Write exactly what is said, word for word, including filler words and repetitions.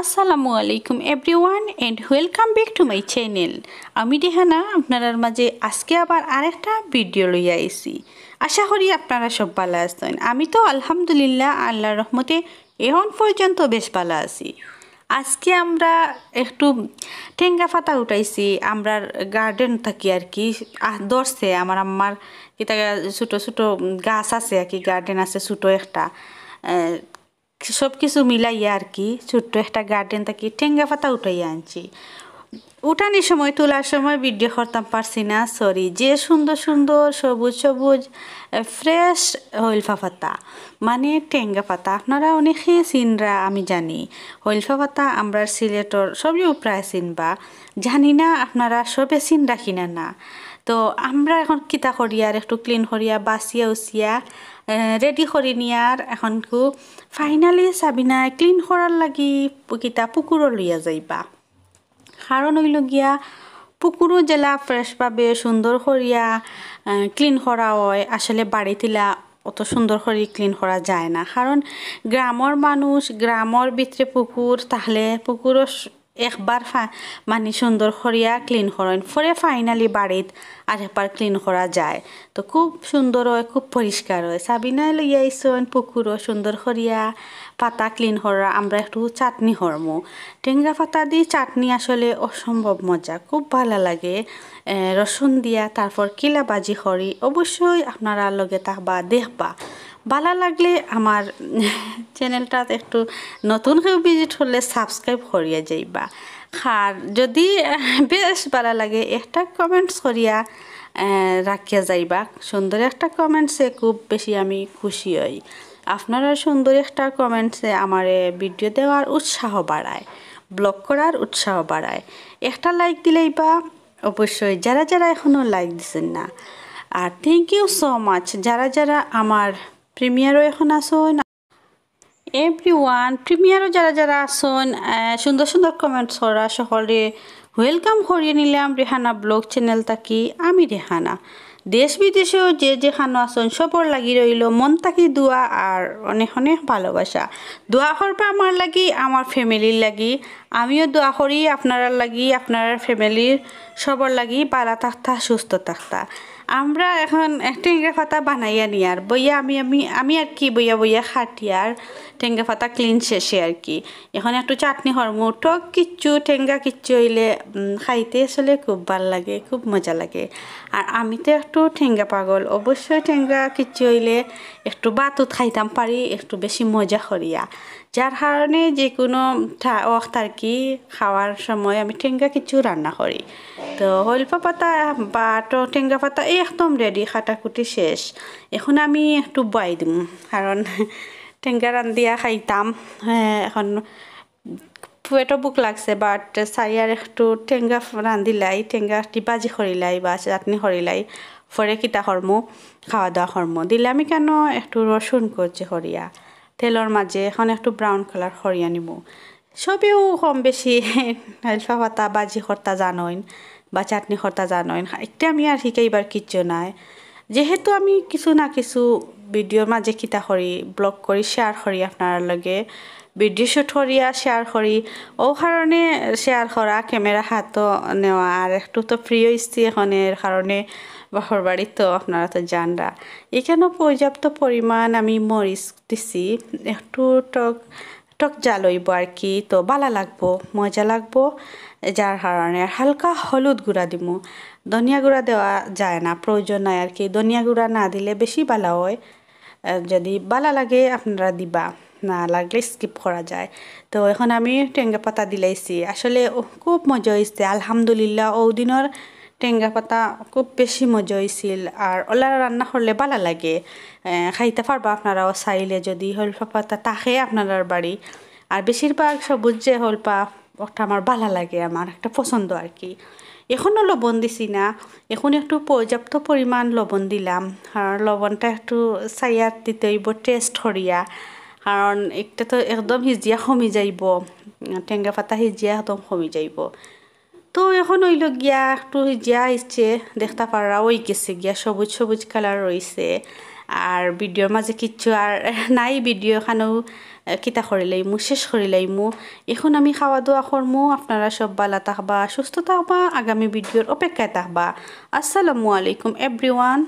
আসসালামু আলাইকুম everyone and welcome back to my channel। আমি রেহানা আপনারার মাঝে আজকে আবার আরেকটা ভিডিও লইয়া আইছি। আশা করি আপনারা সব ভালা আছইন। আমি তো আলহামদুলিল্লাহ আল্লাহর রহমতে এখন পর্যন্ত বেশ ভালা আছি। আজকে আমরা একটু টেঙ্গা পাতা উঠাইছি আমরার গার্ডেন থাকি আর কি। আহ, ধরছে আমার আম্মার কিতা ছোটো ছোটো গাছ আছে আর কি, গার্ডেন আছে ছোটো একটা। আহ, সব কিছু মিলাইয়া আর কি ছোট্ট একটা গার্ডেন থাকি টেঙ্গা পাতা উঠাইয়া আনছি। উঠানির সময়, তোলার সময় ভিডিও করতাম পারছি না, সরি। যে সুন্দর সুন্দর সবুজ সবুজ, আহ, ফ্রেশ হইলফা পাতা, মানে টেঙ্গা পাতা। আপনারা অনেকে চিনরা আমি জানি, হইলফা পাতা আমরার সিলেটর সবই প্রায় চিনবা। জানি না আপনারা সবে চিনরা কিনা না। তো আমরা এখন কিতা করিয়ার, একটু ক্লিন করিয়া বাছিয়া উছিয়া রেডি করি নিয়ার। এখন কু ফাইনালি সাবিনায় ক্লিন করার লাগি কিতা পুকুরো লইয়া যাইবা। কারণ অইলো গিয়া পুকুরো যেলা ফ্রেশভাবে সুন্দর করিয়া ক্লিন করা হয়, আসলে বাড়িত ইলা অত সুন্দর করি ক্লিন করা যায় না। কারণ গ্রামর মানুষ, গ্রামর ভিতরে পুকুর, তাহলে পুকুরো স-, একবার ফা-, মানে সুন্দর করিয়া ক্লিন করইন, পরে ফাইনালি বাড়িত আর একবার ক্লিন করা যায়। তো খুব সুন্দর হয়, খুব পরিষ্কার হয়। সাবিনায় লইয়া আইছইন পুকুরো সুন্দর করিয়া পাতা ক্লিন করা। আমরা একটু চাটনি করমু। টেঙ্গা পাতা দি চাটনি আসলে অসম্ভব মজা, খুব ভালা লাগে। এ, রসুন দিয়া তারপর কিলা বাজি করি, অবশ্যই আপনারা লগে থাকবা, দেখবা। ভালা লাগলে আমার চ্যানেলটাত একটু নতুন কেউ ভিজিট করলে সাবস্ক্রাইব করিয়া যাইবা। আর যদি, আহ, বেশ ভালা লাগে একটা কমেন্টস করিয়া, আহ, রাখিয়া যাইবা। সুন্দর একটা কমেন্টসে খুব বেশি আমি খুশি হই। আপনারা সুন্দর একটা কমেন্টসে আমারে ভিডিও দেওয়ার উৎসাহ বাড়ায়, ব্লগ করার উৎসাহ বাড়ায়। একটা লাইক দিলেই বা অবশ্যই যারা যারা এখনও লাইক দিছেন না। আর thank you so much যারা যারা আমার প্রিমিয়ারও এখন আছইন। এভরিওয়ান, প্রিমিয়ারও যারা যারা আছইন, আহ, সুন্দর সুন্দর কমেন্টস করা, সকলরে ওয়েলকাম করিয়া নিলাম রেহানা ব্লগ চ্যানেল থাকি। আমি রেহানা। দেশ বিদেশেও যে যেখানো আছইন, সবর লাগি রইলো মন থাকি দোয়া আর অনেক অনেক ভালোবাসা। দোয়া করবা আমার লাগি, আমার ফ্যামিলির লাগি। আমিও দোয়া করি আপনারার লাগি, আপনারার ফ্যামিলির সবর লাগি, ভালা থাকতা, সুস্থ থাকতা। আমরা এখন টেঙ্গা পাতা বানাইয়া নিয়ার বইয়া আমি, আমি, আমি আর কি বইয়া বইয়া কাটিয়ার টেঙ্গা পাতা ক্লিন শেষে আর কি। এখন একটু চাটনি করমু, টক কিচ্ছু, টেঙ্গা কিচ্ছু হইলে, উম, খাইতে আসলে খুব ভালা লাগে, খুব মজা লাগে। আর আমি তো একটু টেঙ্গা পাগল, অবশ্যই টেঙ্গা কিচ্ছু হইলে একটু ভাত উত খাইতাম পারি, একটু বেশি মজা করিয়া। যার কারণে যে কোনো ঠা-, ওয়াক্ত আর কি খাওয়ার সময় আমি টেঙ্গা কিচ্ছু রান্না করি। তো হইলফা পাতা বা ট-, টেঙ্গা পাতা একদম রেডি, কাটাকুটি শেষ। এখন আমি একটু বওয়াই দিমু, কারণ টেঙ্গা রান্ধিয়া খাইতাম। হ্যাঁ, এখন পেটও ভুক লাগছে, বাট চাই আর একটু টেঙ্গা রান্ধিলাই, টেঙ্গা একটি বাজি করিলাই বা চাটনি করিলাই, পরে কিতা করমু, খাওয়া দাওয়া করমু। দিলে আমি কেন একটু রসুন কুচি করিয়া তেলর মাঝে এখন একটু ব্রাউন কালার করিয়া নিমু। সবেও কম বেশি হইলফা পাতা বাজি করতা জানইন বা চাটনি করতা জানইন, এটা আমি আর শিখাইবার কিচ্ছু নাই। যেহেতু আমি কিছু না কিছু ভিডিওর মাঝে কিতা করি, ব্লগ করি, শেয়ার করি আপনারার লগে, ভিডিও শ্যুট করিয়া শেয়ার করি, ও কারণে শেয়ার করা, ক্যামেরা হাতো নেওয়া, আর একটু তো ফ্রি হইছি এখন, এর কারণে বাপর বাড়ি তো আপনারা তো জানরা। এখানো পর্যাপ্ত পরিমাণ আমি মরিচ দিছি, একটু টক টক ঝাল অইবো আর কি, তো ভালা লাগবো, মজা লাগবো, যার কারণে। আর হালকা হলুদ গুঁড়া দিমু, ধনিয়া গুঁড়া দেওয়া যায় না, প্রয়োজন নাই আর কি। ধনিয়া গুঁড়া না দিলে বেশি ভালা হয়। আহ, যদি ভালা লাগে আপনারা দিবা, না লাগলে স্কিপ করা যায়। তো এখন আমি টেঙ্গা পাতা দিলাইছি, আসলে ও খুব মজা হইছে, আলহামদুলিল্লাহ। ও দিনর টেঙ্গা পাতা খুব বেশি মজা হইছিল। আর ওলা রান্না করলে ভালা লাগে, আহ, খাইতা পারবা আপনারাও চাইলে, যদি হইলফা পাতা থাকে আপনারার বাড়ি। আর বেশিরভাগ সবুজ যে হইলফা, ওটা আমার ভালা লাগে, আমার একটা পছন্দ আর কি। এখনও লবণ দিছি না, এখন একটু পর্যাপ্ত পরিমাণ লবণ দিলাম। আর লবণটা একটু চাইয়া দিতে হইব টেস্ট করিয়া, কারণ একটা তো একদম হিজিয়া কমি যাইব, টেঙ্গা পাতা হিজিয়া একদম কমি যাইব। তো এখন হইল গিয়া একটু হিজিয়া আইছে, দেখতা পাররা ওই গেছে গিয়া সবুজ সবুজ কালার রইছে। আর ভিডিওর মাঝে কিচ্ছু আর নাই, ভিডিও এখানেও কিতা করি লাইমু, শেষ করি লাইমু। এখন আমি খাওয়া দাওয়া করমু। আপনারা সব ভালা থাকবা, সুস্থ থাকবা। আগামী ভিডিওর অপেক্ষায় থাকবা। আসসালামু আলাইকুম এভরিওয়ান।